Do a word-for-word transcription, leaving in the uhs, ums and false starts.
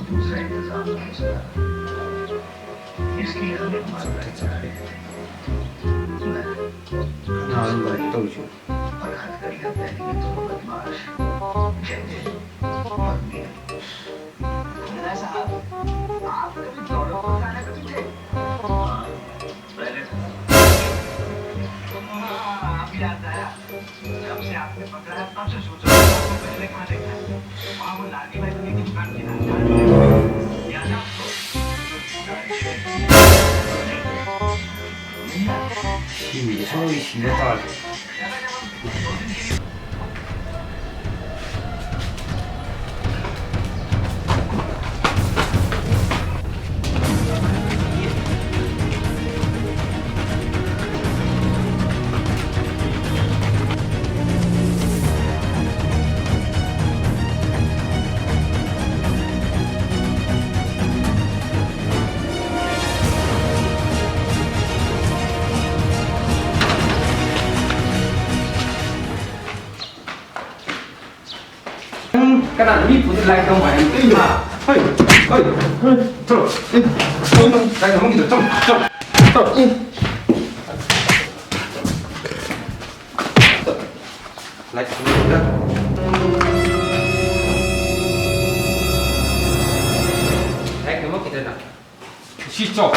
दूसरा इंतजाम नहीं हो सकता। इसलिए हमें मरना ही चाहिए। मैं हाँ, बात तो और हथकड़ियां पहनिए दोनों बदमाश, जंगली और मीर। मुल्ला साहब, आप कभी दौलत को जाने को पीछे? हाँ, पहले हाँ, आप याद आया। जब से आपने पकड़ा है, तब से सोच रहा हूँ, आपको पहले कहाँ देखा है? वहाँ वो लाठी भाई की दुकान की ना, याद है आपको? ꯁꯤꯃꯤꯁꯦ ꯁꯨꯝ ꯁꯤꯔ ꯇꯥꯔꯦ꯫ ꯎꯝ, ꯀꯅꯥꯅꯣ ꯃꯤ ꯐꯨꯗ ꯂꯥꯏ ꯇꯧ ꯍꯥꯏ? ꯍꯥ? ꯍꯣꯏ, ꯍꯣꯏ, ꯍꯣꯏ, ꯆꯠꯂꯣ꯫ ꯂꯥꯏ ꯊꯝꯐꯝꯒꯤꯗꯣ ꯆꯠꯂꯣ, ꯆꯠꯂꯣ, ꯆꯠꯂꯣ꯫ ꯂꯥꯏ ꯊꯝꯐꯝꯒꯤꯗ꯫ ꯂꯥꯏ ꯊꯝꯐꯝꯒꯤꯗ ꯅꯪ꯫ ꯁꯤ ꯆꯥꯎ꯫